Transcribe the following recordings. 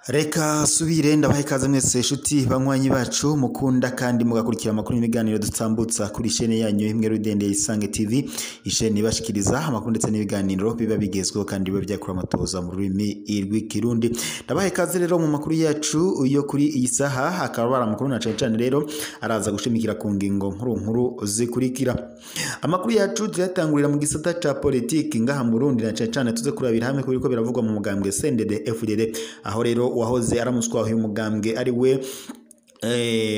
Reka subire ndabahe ikaze mwese inshuti banywanyi bacu mukunda kandi mugakurikira amakuru n'ibiganiro dutambutsa kuri chaîne yanyu imwe rudende Isange TV, ishene ibashikiriza amakuru ndetse n'ibiganiro biba bigezweho kandi biba byakura amatoza mu rurimi rw'ikirundi. Ndabahe ikaze rero mu makuru yacu yo kuri iyi saha, akaba ari amakuru na cane cane rero araza gushimikira ku ngingo nkuru nkuru zikurikira. Amakuru yacu tuyatangurira mu gisata ca politiki ngaha mu Burundi, na cane cane tuze kurabira hamwe kubiriko biravugwa mu mugambwe CNDD FDD, aho rero wahoze aramutswa uyu mugambwe ari we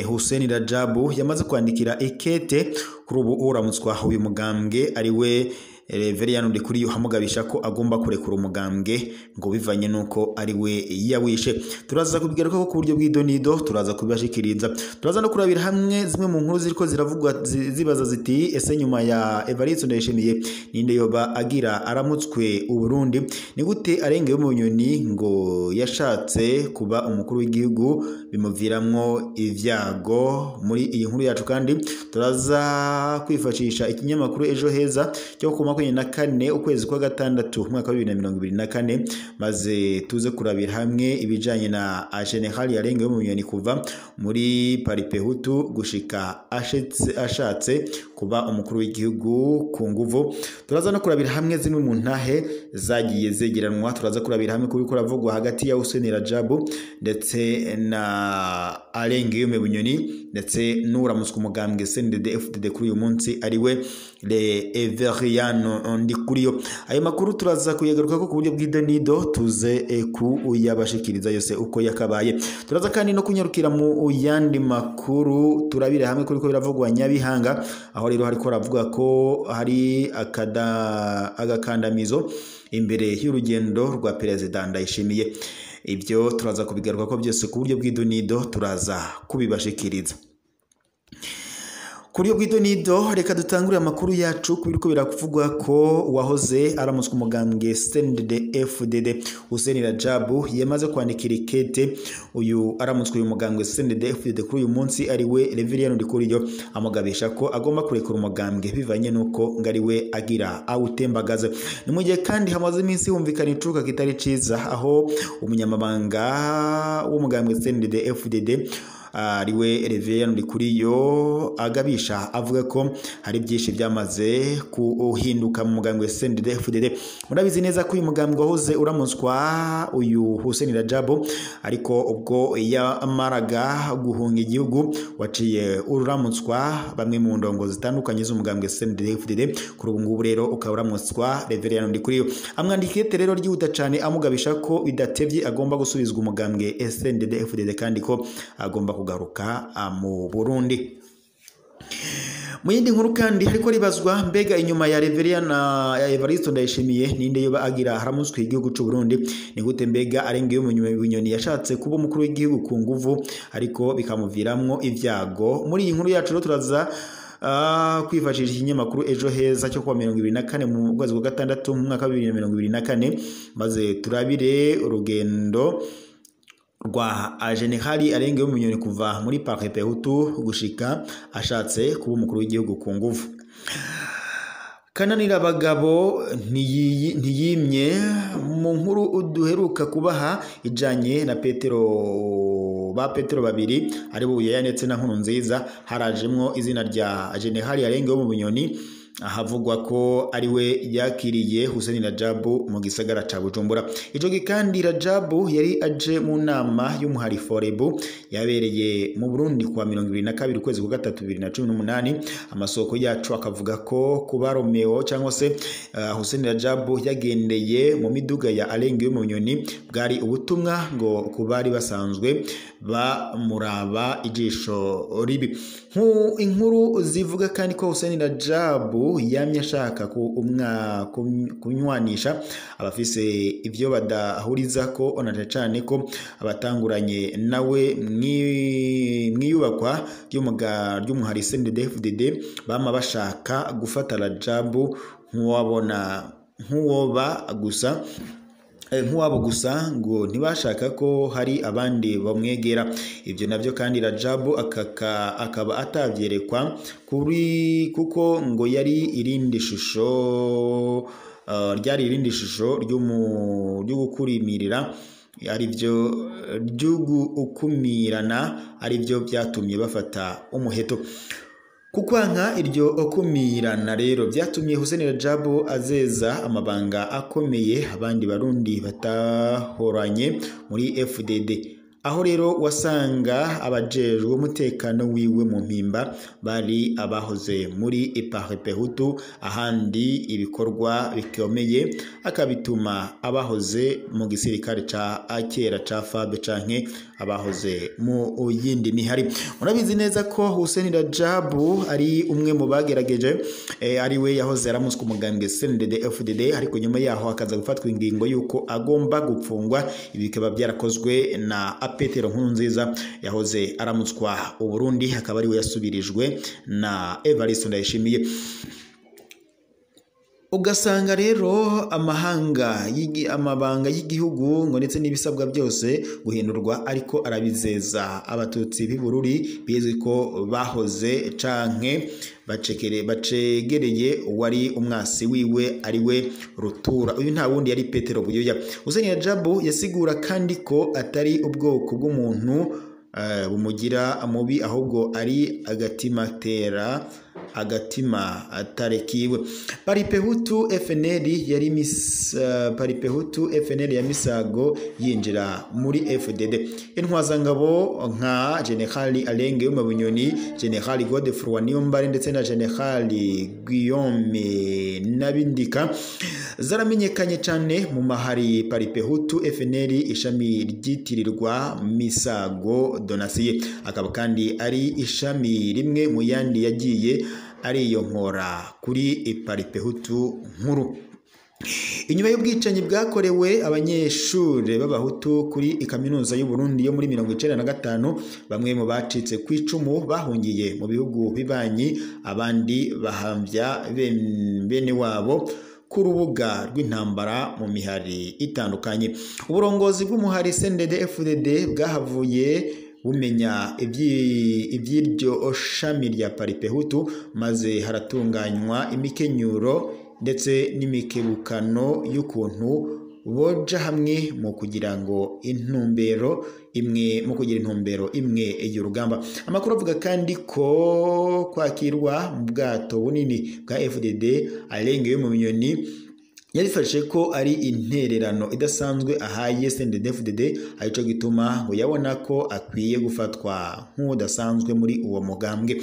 Hussein Rajabu yamaze kwandikira ikete kuri ubu uramutswa uyu mugambwe ari we Reverien Ndikuriyo, hamugabisha ko agomba kurekura umugambwe ngo bivanye nuko ari we yawishe. Turaza kubigaruka ko ku buryo bw'idonido, turaza kubibashikiriza. Turaza no kurabira hamwe zimwe mu nkuru ziriko ziravugwa zibaza ziti ese nyuma ya Evariste Ndayishimiye ninde yoba agira aramutswe u Burundi? Ni gute arenge mu nyoni ngo yashatse kuba umukuru w'igihugu bimuviramwo ivyago? Muri iyi nkuru yacu kandi turaza kwifashisha ikinyamakuru Ejo Heza cyo ku 24 ukwezi kwa gatandatu umwaka wa 2024, maze tuze kurabira hamwe ibijanye na General Yarenge yo mu nyoni kuva muri Paripehutu gushika ashatse kuba umukuru w'igihugu ku nguvu. Turaza no kurabira hamwe zimwe mu ntahe zagiye zegeranwa, turaza kurabira hamwe kubiko ravugwa hagati ya Hussein Rajabu ndetse na Arenge yo mu nyoni ndetse n'uramutswa umugambwe CNDD FDD kuri uyu munsi ari we Reverien Ndikuriyo. Ayo makuru turaza kuyagaruka ko ku buryo bw'idonido, tuze kuyabashikiriza yose uko yakabaye. Turaza kandi no kunyarukira mu yandi makuru, turabire hamwe kuri ko biravugwa Nyabihanga, aho rero hariko ravuga ko hari agakandamizo imbere y'urugendo rwa Perezida Ndayishimiye. Ibyo turaza kubigaruka ko byose ku buryo bw'idonido, turaza kubibashikiriza. Kuri ubwo nido reka dutangure amakuru yacu kubiriko biravugwa ko wahoze aramutswa umugambwe CNDD FDD Hussein Rajabu yamaze kwandikira ikete uyu aramutswa uyu mugambwe CNDD FDD kuri uyu munsi ari we Reverien Ndikuriyo, amugabisha ko agomba kurekura umugambwe bivanye nuko ngari we agira awutembagaze. Ni mu gihe kandi hamaze iminsi humvikana icuka kitari ciza, aho umunyamabanga w'umugambwe CNDD FDD ariwe Reverien Ndikuriyo agabisha avuga ko hari byinshi byamaze kuhinduka mu mugambwe CNDD FDD. Murabizi neza ko uyu mugambwe wahoze uramutswa uyu Hussein Rajabu, ariko ubwo yamaraga guhunga igihugu waciye uramutswa bamwe mu ndongo zitandukanye z'umugambwe CNDD FDD. Kuri ubu ngubu rero ukaba uramutswa Reverien Ndikuriyo. Amwandikiye rero ryihuta cyane amugabisha ko bidatevye agomba gusubizwa umugambwe CNDD FDD kandi ko agomba kugaruka mu Burundi. Mu yindi nkuru kandi hariko ribazwa mbega inyuma ya Reverien na Evariste Ndayishimiye ninde yoba agira haramutswe igihugu c'u Burundi? Ni gute mbega arenge yo mu nyoni yashatse kuba umukuru w'igihugu ku nguvu ariko bikamuviramwo ivyago? Muri iyi nkuru yacu rero turaza kwifashisha ikinyamakuru Ejo Heza cyo kuwa 24 mu kwezi kwa gatandatu mu mwaka wa 2024, maze turabire urugendo rwa General Arenge yo mu nyoni kuva muri Paripehutu gushika ashatse kuba umukuru w'igihugu ku nguvu. Kananira abagabo ntiyimye mu nkuru duheruka kubaha ijanye na Petero ba Petero babiri ari Buyoya ndetse na Nkurunziza, harajemwo izina rya General Arenge yo mu bunyoni, ahavugwa ko ari we yakiriye Hussein Rajabu mu gisagara ca Bujumbura. Ico kandi Rajabu yari aje mu nama y'umuhari Forebu yabereye mu Burundi kuwa 22 ukwezi kwa gatatu 2018. Amasoko yacu akavuga ko kuba Romeo cyangwa se Hussein Rajabu yagendeye mu miduga ya Arenge yo mu nyoni bwari ubutumwa ngo kubari basanzwe bamuraba ijisho ribi. Inkuru zivuga kandi ko Hussein Rajabu yamye ashaka kunywanisha abafise ivyo badahuriza ko onata cane ko abatanguranye nawe mwiyubakwa ry'umuhari CNDD FDD bama bashaka gufata Rajabu nk'uwoba gusa nk'uwabo gusa, ngo ntibashaka ko hari abandi bamwegera. Ibyo navyo kandi Rajabu akaba atavyerekwa kuri, kuko ngo yari irindi shusho, ryari irindi shusho ry'ugukurimirira, arivyo ry'ugukumirana, arivyo byatumye bafata umuheto. Kukwanka iryo okumirana rero byatumye Hussein Rajabu azeza amabanga akomeye abandi Barundi batahoranye muri FDD, aho rero wasanga abajejwe umutekano wiwe mu Mpimba bari abahoze muri Palipehutu, ahandi ibikorwa bikomeye akabituma abahoze mu gisirikare ca kera ca FAB canke abahoze mu yindi mihari. Murabizi neza ko Hussein Rajabu ari umwe mu bagerageje, ari we yahoze aramuswa umugambwe CNDD FDD, ariko nyuma yaho akaza gufatwa ingingo yuko agomba gupfungwa. Ibi bikaba byarakozwe na Petero Nkurunziza yahoze aramutswa Uburundi, akaba ari we yasubirijwe na Evariste Ndayishimiye. Ugasanga rero amahanga amabanga y'igihugu ngo ndetse n'ibisabwa byose guhindurwa, ariko arabizeza Abatutsi b'Ibururi bizwi ko bahoze canke bacegereye uwari umwasi wiwe ari we Rutura. Uyu nta wundi yari Petero Buyoya. Hussein Rajabu yasigura kandi ko atari ubwoko bw'umuntu bumugira mubi, ahubwo ari agatima tera agatima atarekiwe. Palipehutu FNL yari Palipehutu FNL ya Misago yinjira muri FDD. Intwazangabo nka General Alenge Bunyoni, General Godefroid Niyombare ndetse na General Guillaume Nabindika zaramenyekanye cyane mu mahari Palipehutu FNL, ishami ryitirirwa Misago Donatien, akaba kandi ari ishami rimwe mu yandi yagiye ariyo nkora kuri Palipehutu nkuru. Inyuma y'ubwicanyi bwakorewe abanyeshure b'Abahutu kuri kaminuza y'u Burundi yo muri 1995, bamwe mu bacitse ku icumu bahungiye mu bihugu bibanyi, abandi bahambya bene wabo ku rubuga rw'intambara mu mihari itandukanye. Uburongozi bw'umuhari CNDD FDD bwahavuye bumenya iby'iryo shami rya Palipehutu, maze haratunganywa imikenyuro ndetse n'imikebukano y'ukuntu boja hamwe mu kugira ngo intumbero imwe, mu kugira intumbero imwe y'urugamba. Amakuru avuga kandi ko kwakirwa mu bwato bunini bwa FDD Alenge mu Bunyoni yarifashe ko ari intererano idasanzwe ahaye CNDD FDD, arico gituma ngo yabona ko akwiye gufatwa nk'udasanzwe muri uwo mugambwe.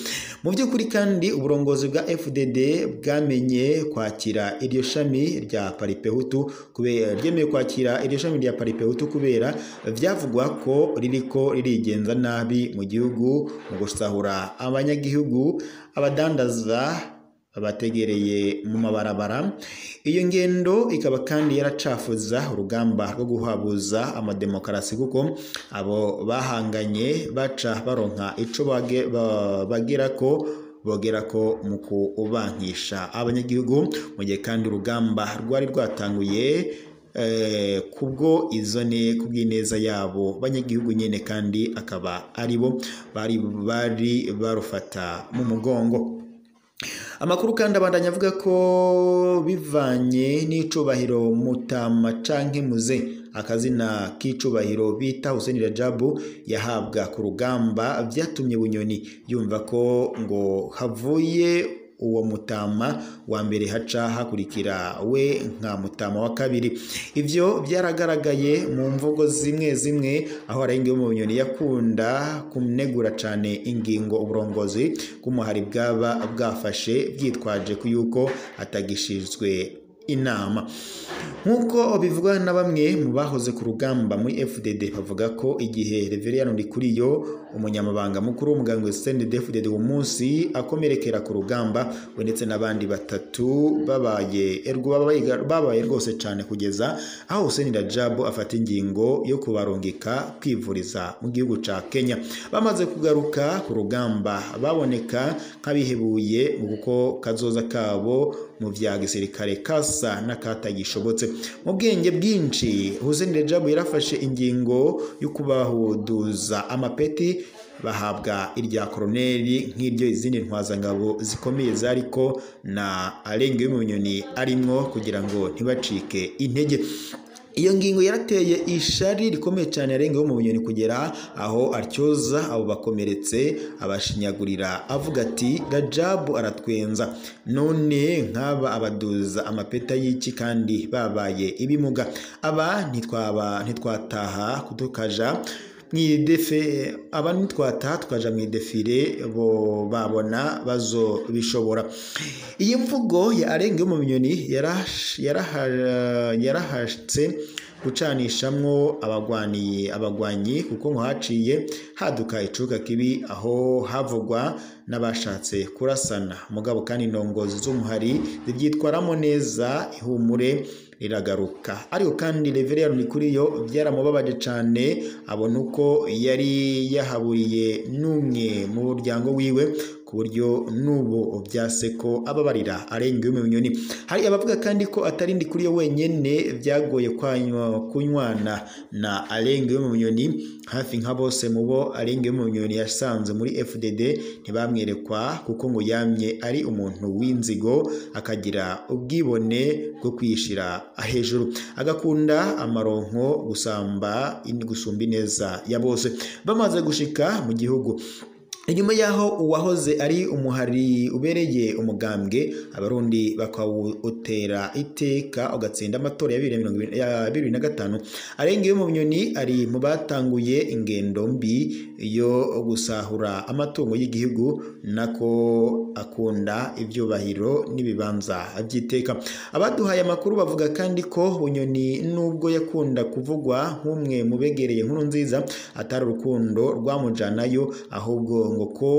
Mu by'ukuri kandi uburongozi bwa FDD bwamenye kwakira iryo shami rya Palipehutu kubera ryemeye kwakira iryo shami rya Palipehutu kubera vyavugwa ko ririko ririgenza nabi mu gihugu mu gusahura abanyagihugu, abadandaza bategereye mu mabarabara. Iyo ngendo ikaba kandi yaracafuza urugamba rwo guhabuza amademokarasi, kuko abo bahanganye baca baronka ico bagera ko bogera ko mu kubankisha abanyagihugu, mu gihe kandi urugamba rwari rwatanguye kubwo izo ne kubw'ineza yabo banyagihugu nyene, kandi akaba aribo bari barufata mu mugongo. Amakuru kandi abandanya avuga ko bivanye n'icubahiro Mutama canke Muze, akazina k'icubahiro bita Hussein Rajabu yahabwa ku rugamba, vyatumye Bunyoni yumva ko ngo havuye uwo Mutama wa mbere haca hakurikira we nka Mutama wa kabiri. Ivyo byaragaragaye mu mvugo zimwe zimwe, aho Alenge mu Bunyoni yakunda kumnegura cane ingingo uburongozi bw'umuhari bwaba bwafashe bwitwaje ku yuko atagishijwe inama. Nkuko bivugwa na bamwe mu bahoze ku rugamba muri FDD, bavuga ko igihe Reverien Ndikuriyo umunyamabanga mukuru w'umugambwe CNDD FDD uwo munsi akomerekera ku rugamba, we ndetse n'abandi batatu babaye rwose cyane, kugeza aho Hussein Rajabu afata ingingo yo kubarungika kwivuriza mu gihugu ca Kenya. Bamaze kugaruka ku rugamba baboneka nk'abihebuye mu kuko kazoza kabo mu vya gisirikare kasa n'akatagishobotse. Mu bwenge bwinshi Hussein Rajabu yarafashe ingingo yo kubahuduza amapeti, bahabwa irya koroneli nk'iryo izindi ntwazangabo zikomeye zariko na Alain Bunyoni arimwo, kugira ngo ntibacike intege. Iyo ngingo yarateye ishari rikomeye cyane Alain Bunyoni kugera aho atyoza abo bakomeretse, abashinyagurira avuga ati Rajabu aratwenza, none nk'aba abaduza amapeta y'iki kandi babaye ibimuga? Aba ntitwataha kudukaja mwidefe, aba ntitwataha tukaja mwidefire bo babona bazobishobora. Iyi mvugo ya Alain Bunyoni yarahatse gucanishamwo abagwanyi kuko ngo haciye haduka icuka kibi aho havugwa n'abashatse kurasana. Mugabo kandi indongozi z'umuhari zibyitwaramo neza, ihumure riragaruka. Ariko kandi Reverien Ndikuriyo byaramubabaje cyane, abona uko yari yahaburiye n'umwe mu muryango wiwe, ku buryo n'ubu byase ko ababarira Alain Bunyoni. Hari abavuga kandi ko atari Ndikuriyo wenyene byagoye kunywana na Alain Bunyoni. Hafi nka bose mu bo Alain Bunyoni yasanze muri FDD ntibamwerekwa, kuko ngo yamye ari umuntu w'inzigo, akagira ubwibone bwo kwishira hejuru, agakunda amaronko gusumba ineza ya bose. Bamaze gushika mu gihugu, inyuma yaho uwahoze ari umuhari ubereye umugambwe Abarundi bakawutera iteka ugatsinda amatora ya 2025, Alain Bunyoni ari mu batanguye ingendo mbi yo gusahura amatungo y'igihugu, nako akunda ibyubahiro n'ibibanza by'iteka. Abaduhaye amakuru bavuga kandi ko Bunyoni nubwo yakunda kuvugwa nk'umwe mu begereye Nkurunziza, atari urukundo rwamujanayo, ahubwo ngo ko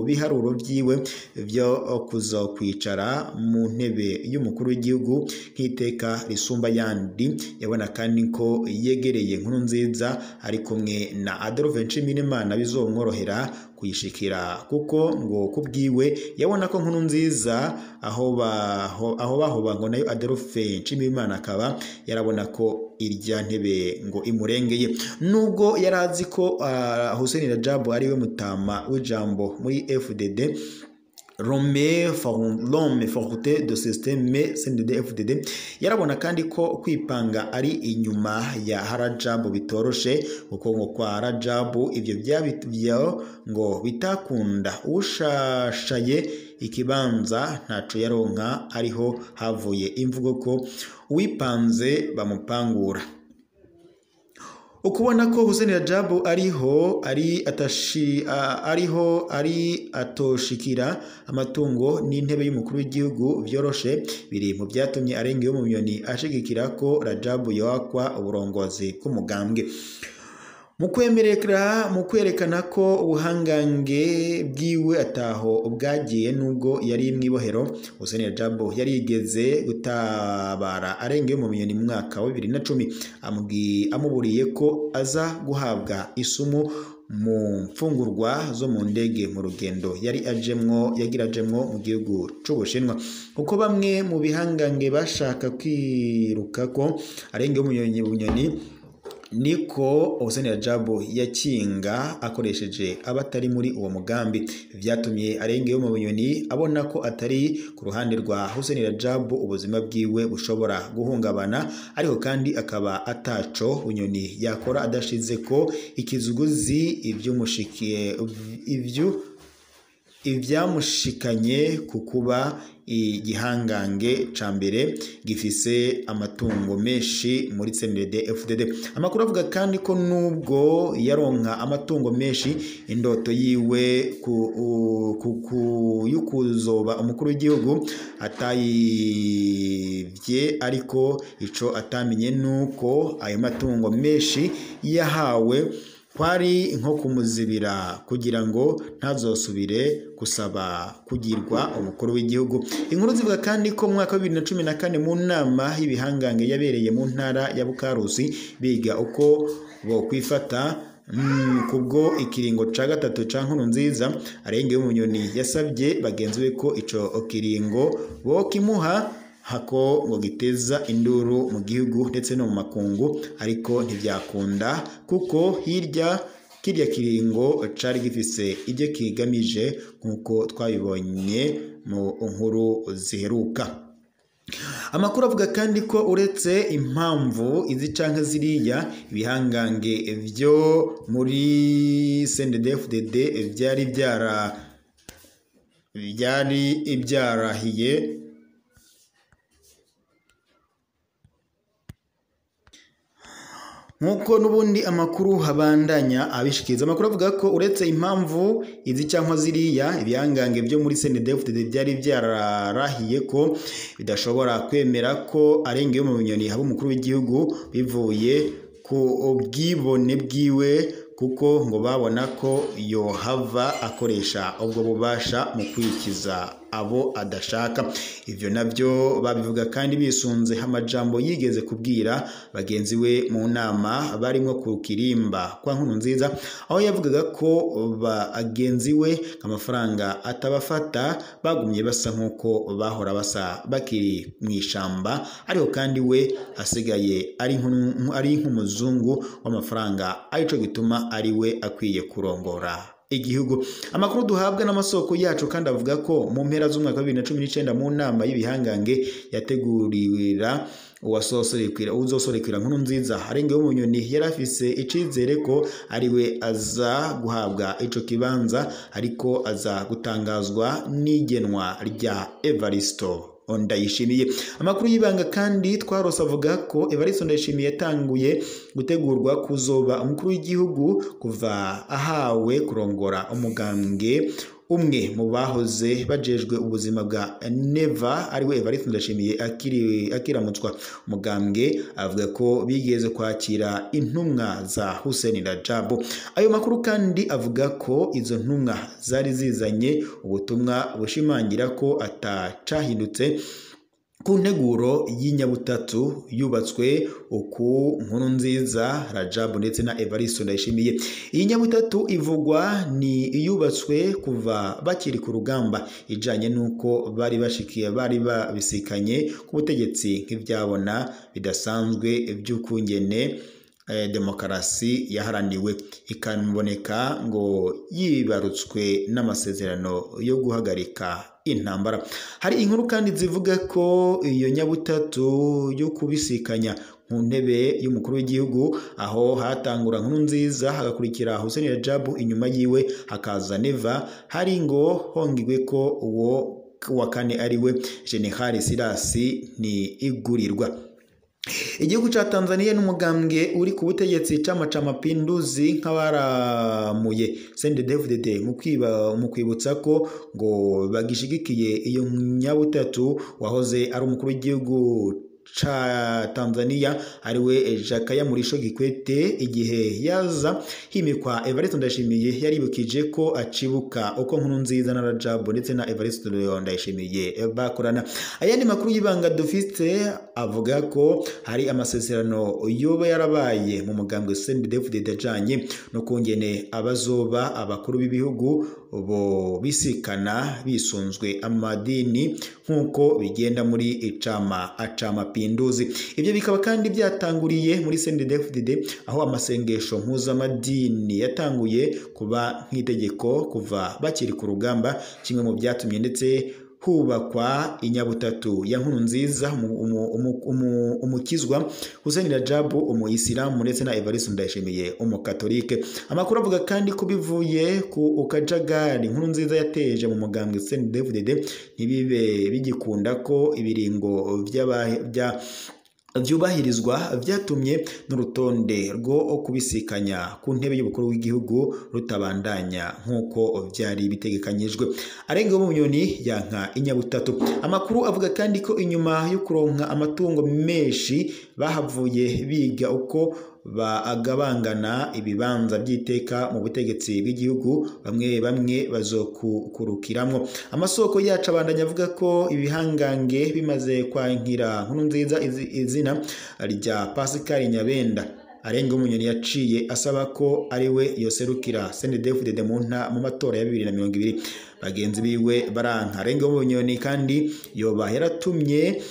biharuro byiwe byo kuza kwicara mu ntebe y'umukuru w'igihugu nk'iteka risumba yandi. Yabona kandi ko yegereye Nkurunziza ari kumwe na Adolphe Nshimirimana bizomworohera kuyishikira, kuko ngo kubwiwe yabona ko Nkurunziza aho bahoba ngo nayo Adolphe Nshimirimana akaba yarabona ko irya ntebe ngo imurengeye. Nubwo yarazi ko Hussein Rajabu ariwe mutama w'ijambo muri FDD, L'homme forte de système CNDD FDD, yarabona kandi ko kwipanga ari inyuma ya Rajabu bitoroshe, kuko ngo kwa Rajabu ibyo byabyo ngo bitakunda. Ushashaye ikibanza ntaco yaronka, ariho havuye imvugo ko uwipanze bamupangura. Ukubona ko Hussein Rajabu ariho ari atoshikira amatungo n'intebe y'umukuru w'igihugu byoroshe, biri mu byatumye Alain Bunyoni ashigikira ko Rajabu yoakwa uburongozi bw'umugambwe. Mu kwerekana ko ubuhangange bwiwe ataho ubwagiye nubwo yari mwibohero, Hussein Rajabu yarigeze gutabara Alain Bunyoni mu mwaka wa 2010, amuburiye ko aza guhabwa isumu mu mfungurwa zo mu ndege mu rugendo yari ajemwo yagirajemwo mu gihugu c'Ubushinwa. Kuko bamwe mu bihangange bashaka kwiruka ko Alain Bunyoni, niko Hussein Rajabu yakinga akoresheje abatari muri uwo mugambi. Vyatumye Alain Bunyoni abona ko atari ku ruhande rwa Hussein Rajabu ubuzima bwiwe bushobora guhungabana, ariko kandi akaba ataco Bunyoni yakora adashize ko ikizuguzi ibyamushikanye ku kuba igihangange ca mbere gifise amatungo menshi muri CNDD FDD. Amakuru avuga kandi ko nubwo yaronka amatungo menshi, indoto yiwe y'ukuzoba umukuru w'igihugu atayivye, ariko ico atamenye nuko ayo matungo menshi yahawe kwari nko kumuzibira kugira ngo ntazosubire gusaba kugirwa umukuru w'igihugu. Inkuru zivuga kandi ko mu mwaka wa 2014 mu nama y'ibihangange yabereye mu ntara ya Bukarusi biga uko bo kwifata kubwo ikiringo ca gatatu ca Nkurunziza, Alain Bunyoni yasabye bagenzi be ko ico kiringo bo kimuha hako ngo giteza induru mu gihugu ndetse no mu makungu, ariko ntibyakunda kuko hirya kirya kiringo cari gifise ibyo kigamije nkuko twabibonye mu nkuru ziheruka. Amakuru avuga kandi ko uretse impamvu izi canke ziriya, ibihangange vyo muri CNDD-FDD byari ibyarahiye nkuko nubundi amakuru habandanya abishikiriza. Amakuru avuga ko uretse impamvu izi cyangwa ziriya, ibihangange byo muri CNDD-FDD byari byararahiye ko bidashobora kwemera ko arenge mu Bunyoni haba umukuru w'igihugu bivuye ku bwibone bwiwe, kuko ngo babona ko yohava akoresha ubwo bubasha mu kwikiza abo adashaka. Ivyo navyo babivuga kandi bisunze amajambo yigeze kubwira bagenzi we mu nama barimo ku kirimba kwa Nkurunziza, aho yavugaga ko bagenzi we amafaranga atabafata bagumye basa nkuko bahora basa bakiri mu ishamba, ariko kandi we asigaye ari nk'umuzungu w'amafaranga, arico gituma ari we akwiye kurongora igihugu. Amakuru duhabwa n'amasoko yacu kandi avuga ko mu mpera z'umwaka wa 2019 mu nama y'ibihangange yategurira uzosorekera Nkurunziza, Arenge Bunyoni yarafise icizere ko ari we aza guhabwa ico kibanza, ariko aza gutangazwa n'igenwa rya Evaristo Ndayishimiye. Amakuru y'ibanga kandi twarose avuga ko Evaristo Ndayishimiye yatanguye gutegurwa kuzoba umukuru w'igihugu kuva ahawe kurongora umugambwe umwe mu bahoze bajejwe ubuzima bwa Neva, ariwe Evaristo Ndayishimiye akiramutswa umugambwe, avuga ko bigeze kwakira intumwa za Hussein Rajab. Ayo makuru kandi avuga ko izo ntumwa zari zizanye ubutumwa bushimangira ko atacahindutse ku nteguro y'inyabutatu yubatswe uku Nkurunziza, Rajab ndetse na Evaristo Ndayishimiye. Iyi nyabutatu ivugwa ni iyubatswe kuva bakiri ku rugamba, ijanye nuko bari bashikiye bari babisikanye ku butegetsi nk'ivyabona bidasanzwe by'ukungene demokarasi yaharaniwe, ikanaboneka ngo yibarutswe n'amasezerano yo guhagarika intambara. Hari inkuru kandi zivuga ko iyo nyabutatu yo kubisikanya mu ntebe y'umukuru w'igihugu, aho hatangura Nkurunziza hagakurikira Hussein Rajab, inyuma yiwe hakaza Neva, hari ngo hongiwe ko uwo wa kane ariwe General Silas ni igurirwa. Igihugu ca Tanzania n'umugambwe uri ku butegetsi Chama cha Mapinduzi nk'abaramuye CNDD-FDD mu kwibutsa ko ngo bagishigikiye iyo nyabutatu wahoze ari umukuru w'igihugu ca Tanzania ariwe Jakaya Mrisho Kikwete, igihe yaza himikwa Evaristo Ndayishimiye yaribukije ko acibuka uko Nkurunziza na Rajab ndetse na Evaristo Ndayishimiye bakorana. Ayandi makuru y'ibanga dufite avuga ko hari amasezerano yoba yarabaye mu mugambwe CNDD-FDD ajanye no kungene abazoba abakuru b'ibihugu bo bisikana bisunzwe amadini nkuko bigenda muri icama acama pinduzi. Ibyo bikaba kandi byatanguriye muri CNDD-FDD, aho amasengesho mpuzamadini yatanguye kuba nk'itegeko kuva bakiri ku rugamba, kimwe mu byatumye ndetse hubakwa inyabutatu ya Nkurunziza umukizwa, Hussein Rajab umuyisilamu ndetse na Evaristo Ndayishimiye umukatolike. Amakuru avuga kandi ko bivuye ku kajagari Nkurunziza yateje mu mugambwe CNDD-FDD, ntibibe bigikunda ko ibiringo byubahirizwa, byatumye n'urutonde rwo kubisikanya ku ntebe y'ubukuru w'igihugu rutabandanya nk'uko byari bitegekanyijwe. Arenga Bunyoni yanka inyabutatu. Amakuru avuga kandi ko inyuma yo kuronka amatungo menshi bahavuye biga uko bagabangana ibibanza by'iteka mu butegetsi bw'igihugu, bamwe bamwe bazokurukiramwo. Amasoko yacu abandanya avuga ko ibihangange bimaze kwankira Nkurunziza izina rya Pascal Nyabenda, Arenga Bunyoni yaciye asaba ko ari we yoserukira CNDD-FDD mu matora ya 2020. Bagenzi biwe baranka. Arenga Bunyoni kandi yoba yaratumye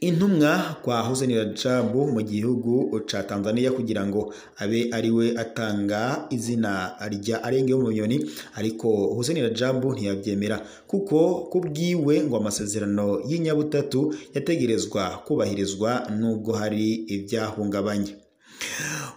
intumwa kwa Hussein Rajabu mu gihugu ca Tanzania kugira ngo abe ariwe atanga izina rya Arengeyo Bunyoni, ariko Hussein Rajabu ntiyabyemera kuko kubwiwe ngo amasezerano y'inyabutatu yategerezwa kubahirizwa nubwo hari ibyahungabanye.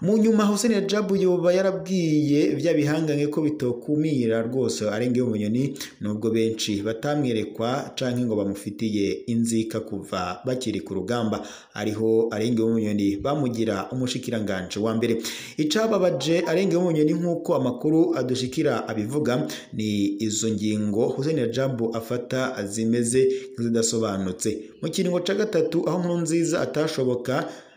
Mu nyuma Hussein Rajabu yoba yarabwiye bya bihangange ko bitokumira rwose Arengeyo Bunyoni, nubwo benshi batamwerekwa canke ngo bamufitiye inzika kuva bakiri ku rugamba. Ariho Arengeyo Bunyoni bamugira umushikiranganje wa mbere. Icababaje Arengeyo Bunyoni nkuko amakuru adushikira abivuga ni izo ngingo Hussein Rajabu afata zimeze nk'izidasobanutse. Mu kiringo ca gatatu aho Nkurunziza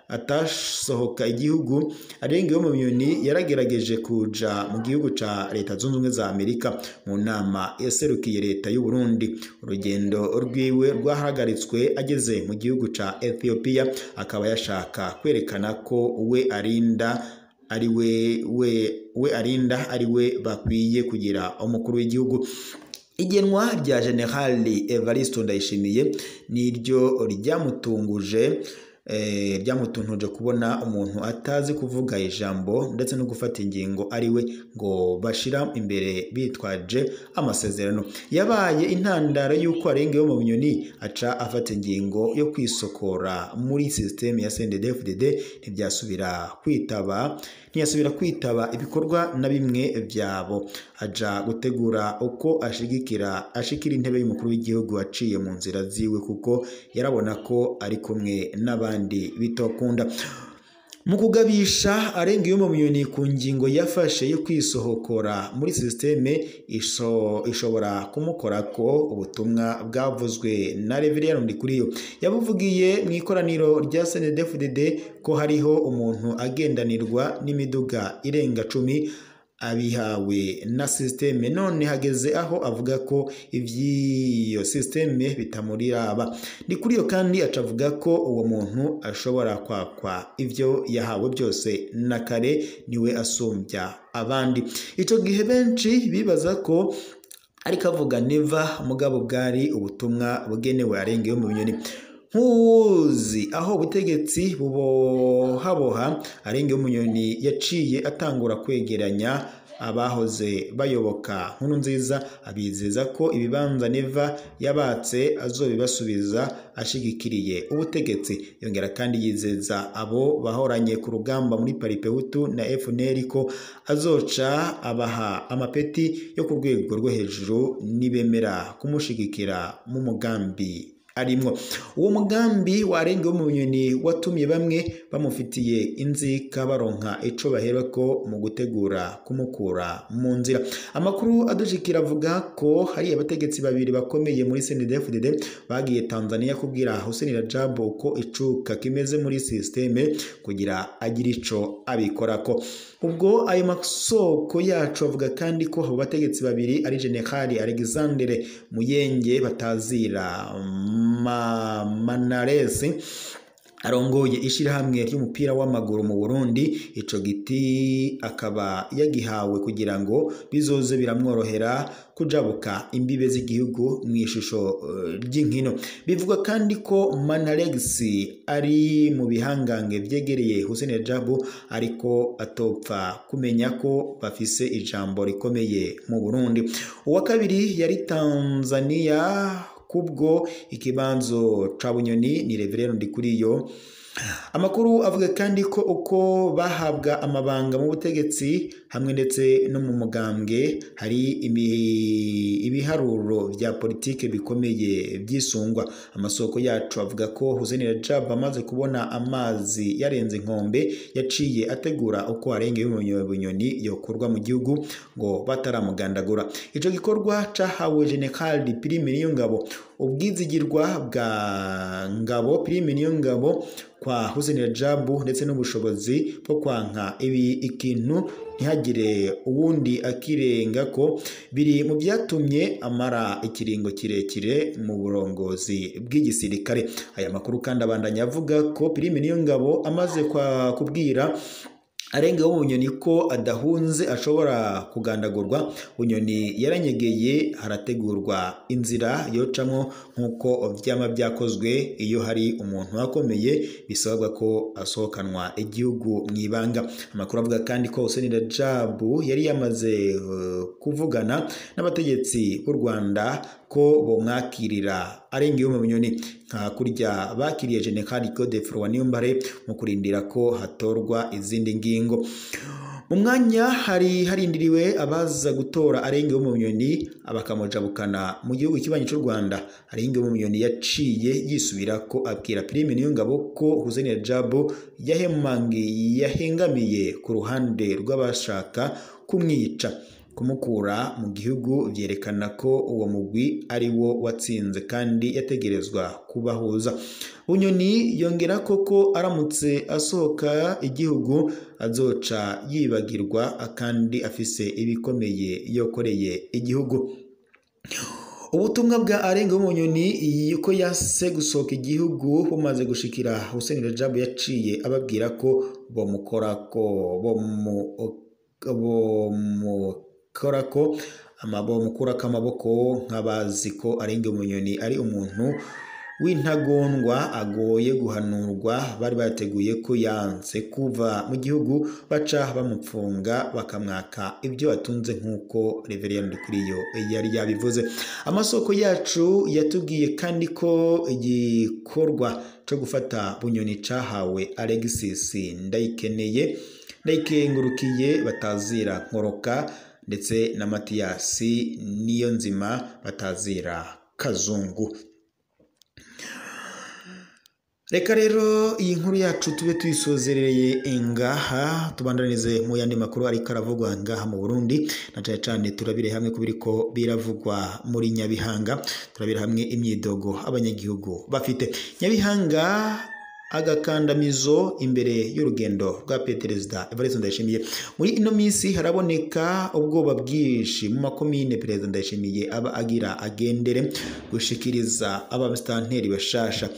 atasohoka igihugu, Arengeyo Bunyoni yaragerageje kuja mu gihugu ca Leta Zunze Ubumwe za Amerika mu nama yaserukiye leta y'u Burundi. Urugendo rwiwe rwahagaritswe ageze mu gihugu ca Ethiopia, akaba yashaka kwerekana ko we arinda ari we arinda ari we bakwiye kugira umukuru w'igihugu. Igenwa rya General Evariste Ndayishimiye niryo ryamutunguje ryamutuntuje kubona umuntu atazi kuvuga ijambo ndetse no gufata ingingo ariwe ngo bashira imbere bitwaje amasezerano. Yabaye intandaro y'uko Arengeyo Bunyoni aca afata ingingo yo kwisokora muri system ya CNDD-FDD, ntiyasubira kwitaba ibikorwa na bimwe byabo, aja gutegura uko ashikira intebe y'umukuru w'igihugu aciye mu nzira ziwe, kuko yarabona ko ari kumwe n'abandi bitokunda. Mu kugabisha Arengeyo Bunyoni ku ngingo yafashe yo kwisohokora muri systeme ishobora kumukorako, ubutumwa bwavuzwe na Reverien Ndikuriyo yabuvugiye mu ikoraniro rya CNDD-FDD ko hariho umuntu agendanirwa n'imiduga irenga 10 abihawe na systeme, none hageze aho avuga ko ivy'iyo systeme bitamuriraba. Ndikuriyo kandi acavuga ko uwo muntu ashobora kwakwa ivyo yahawe byose na kare niwe asumbya abandi. Ico gihe benshi bibaza ko ariko avuga Neva, mugabo bwari ubutumwa bugenewe Arengeyo Bunyoni. Nkuzi aho ubutegetsi bubohaboha, Arengeyo Bunyoni yaciye atangura kwegeranya abahoze bayoboka Nkurunziza, abizeza ko ibibanza Neva yabatse azobibasubiza ashigikiriye ubutegetsi. Yongera kandi yizeza abo bahoranye ku rugamba muri Paripehutu na FNL ko azoca abaha amapeti yo ku rwego rwo hejuru nibemera kumushigikira mu mugambi arimwo. Uwo mugambi wa Arengeyo Bunyoni watumye bamwe bamufitiye inzika baronka ico baherako mu gutegura kumukura mu nzira. Amakuru adushikira avuga ko hari abategetsi babiri bakomeye muri CNDD-FDD bagiye Tanzania kubwira Hussein Rajabu uko icuka kimeze muri systeme kugira agire ico abikorako. Ubwo ayo masoko yacu avuga kandi ko abo bategetsi babiri ari General Alexandre Muyenge batazira Manaresi arongoye ishirahamwe ry'umupira w'amaguru mu Burundi. Ico giti akaba yagihawe kugira ngo bizoze biramworohera kujabuka imbibe z'igihugu mu ishusho ry'inkino. Bivugwa kandi ko Manarex ari mu bihangange vyegereye Hussein Rajabu, ariko atopfa kumenya ko bafise ijambo rikomeye mu Burundi. Uwa kabiri yari Tanzania kubwo ikibanzo ca Bunyoni ni Reverien Ndikuriyo. Amakuru avuga kandi ko uko bahabwa amabanga mu butegetsi hamwe ndetse no mu mugambwe hari ibiharuro vya politike bikomeye byisungwa. Amasoko yacu avuga ko Hussein Rajab amaze kubona amazi yarenze inkombe yaciye ategura uko Arengeyo Bunyoni yokurwa mu gihugu ngo bataramugandagura. Ico gikorwa cahawe General Prime Niyongabo, ubwizigirwa bwa Ngabo Prime Niyongabo kwa Hussein Rajabu ndetse n'ubushobozi bwo kwanka ibi ikintu ntihagire uwundi akirenga ko biri mu byatumye amara ikiringo kirekire mu burongozi bw'igisirikare. Aya makuru kandi abandanya avuga ko Prime Niyongabo amaze kubwira Arengeho Bunyoni ko adahunze ashobora kugandagurwa. Bunyoni yaranyegeye, harategurwa inzira yocamwo nk'uko vyama vyakozwe iyo hari umuntu akomeye bisabwa ko asohokanwa igihugu mw'ibanga. Amakuru avuga kandi ko Hussein Rajabu yari yamaze kuvugana n'abategetsi b'u Rwanda ko bomwakirira Arengeho Bunyoni nka kurya bakiriye General Godefroid Niyombare mu kurindira ko hatorwa izindi ngingo. Mu mwanya hari harindiriwe abaza gutora Arengeho Bunyoni abakamujabukana mu gihugu kibanyi cy'u Rwanda. Arengeho Bunyoni yaciye yisubira ko abwira Prime Niyongabo ko Hussein Rajabu yahengamiye ku ruhande rw'abashaka kumwica. Kumukura mu gihugu vyerekana ko uwo mugwi ari wo watsinze kandi yategerezwa kubahuza. Bunyoni yongera koko aramutse asohoka igihugu azoca yibagirwa kandi afise ibikomeye yokoreye igihugu. Ubutumwa bwa Arengeho Bunyoni ko yase gusohoka igihugu bumaze gushikira Hussein Rajabu yaciye ababwira ko bomukorako amaboko nk'abazi ko Arengeho Bunyoni ari umuntu w'intagondwa agoye guhanurwa. Bari bateguye ko yanse kuva mu gihugu baca bamupfunga bakamwaka ibyo atunze nk'uko Reverend Ndikuriyo yari yabivuze. Amasoko yacu yatubwiye kandi ko igikorwa cyo gufata Bunyoni cahawe Alexis Ndayikeneye Ndayikengurukiye batazira Nkoroka ndetse na Matiyasi Niyonzima batazira Kazungu. Reka rero iyi nkuru yacu tube tuyisozerereye ngaha, tubandanize mu yandi makuru ariko aravugwa ngaha mu Burundi, na cane cane turabire hamwe kubiriko biravugwa muri Nyabihanga, turabire hamwe imyidogo abanyagihugu bafite. Nyabihanga agakandamizo imbere y'urugendo rwa Perezida Evariste Ndayishimiye. Muri ino minsi haraboneka ubwoba bwinshi mu makomine Perezida Ndayishimiye aba agira agendere gushikiriza abamistanteri bashasha.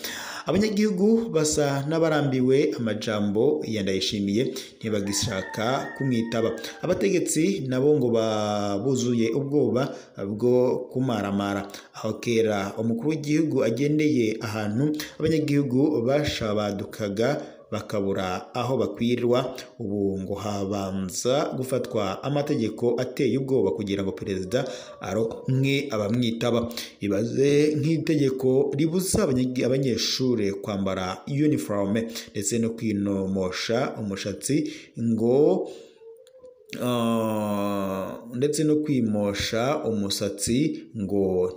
Abanyagihugu basa n'abarambiwe amajambo ya Ndayishimiye, ntibagishaka kumwitaba. Abategetsi nabo ngo babuzuye ubwoba bwo kumaramara. Aho kera umukuru w'igihugu agendeye ahantu abanyagihugu bashabadukaga bakabura aho bakwirwa, ubu ngo habanza gufatwa amategeko ateye ubwoba kugira ngo perezida aronke abamwitaba. Ibaze nk'itegeko ribuza abanyeshure kwambara uniforme ndetse no kwinomosha umushatsi ngo ndetse no kwimosha umusatsi ngo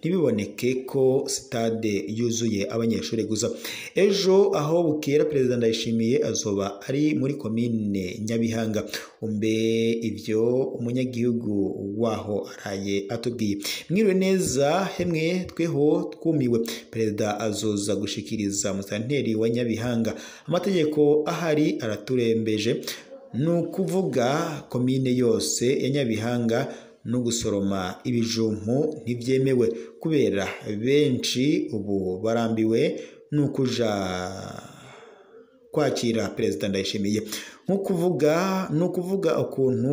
ntibiboneke ko stade yuzuye abanyeshuri gusa. Ejo aho bukera Perezida Ndayishimiye azoba ari muri komine Nyabihanga. Umbe ivyo umunyagihugu waho araye atubwiye. Mwiriwe neza hemwe, tweho twumiwe. Perezida azoza gushikiriza musanteri wa Nyabihanga amategeko ahari araturembeje, nukuvuga komine yose ya Nyabihanga no gusoroma ibijumpu ntivyemewe kubera benshi ubu barambiwe nukuja kwakira Perezida Ndayishimiye. Nukuvuga ukuntu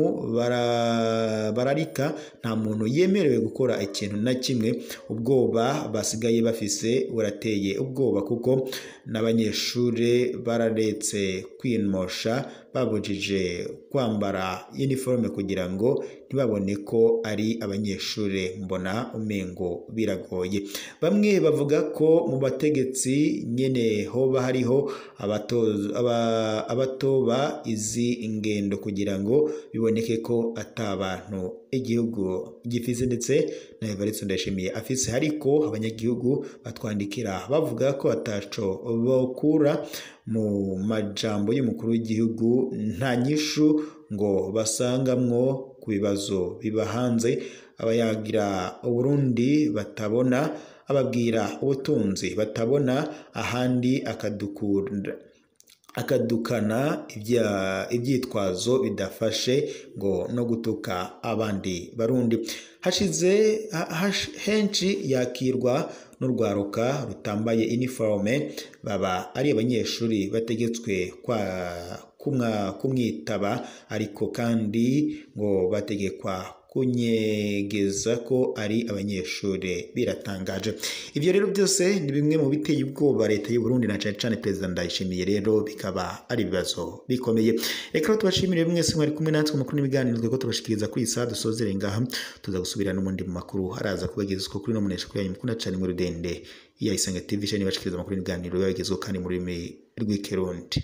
bararika, nta muntu yemerewe gukora ikintu na kimwe. Ubwoba basigaye bafise burateye ubwoba kuko n'abanyeshure bararetse kwimosha, babujije kwambara uniforme kugira ngo ntibabone ko ari abanyeshure. Mbona umengo biragoye. Bamwe bavuga ko mu bategetsi nyene hoba hariho abatoba izi ingendo kugira ngo biboneke ko atabantu igihugu gifise, ndetse na Evariste Ndayishimiye afise. Ariko abanyagihugu batwandikira bavuga ko ataco bokura mu majambo y'umukuru w'igihugu, nta nyishu ngo basangamwo ku bibazo biba hanze. Abayagira Uburundi batabona, ababwira ubutunzi batabona ahandi akadukura akadukana ibyitwazo bidafashe ngo no gutuka abandi Barundi. Hashize henshi yakirwa n'urwaruka rutambaye iniforme, baba ari abanyeshuri bategetswe kumwitaba, ariko kandi ngo bategekwa kunyegeza ko ari abanyeshuri. Biratangaje. Ivyo rero byose ni bimwe mu biteye ubwoba leta y'u Burundi na cane cane Perezida Ndayishimiye, rero bikaba ari ibibazo bikomeye. Reka tubashimire mwese mwari kumwe natwe makuru n'ibiganiro tweko tubashikiriza kuri isaha. Dusozere ngaha, tuza gusubira n'umundi mu makuru araza kubagezwa kuri no munesha kuri yanyu mukunda cane mu rudende ya Isange TV, shani bashikiriza amakuru n'ibiganiro bibagezwa kandi mu rurimi rw'ikirundi.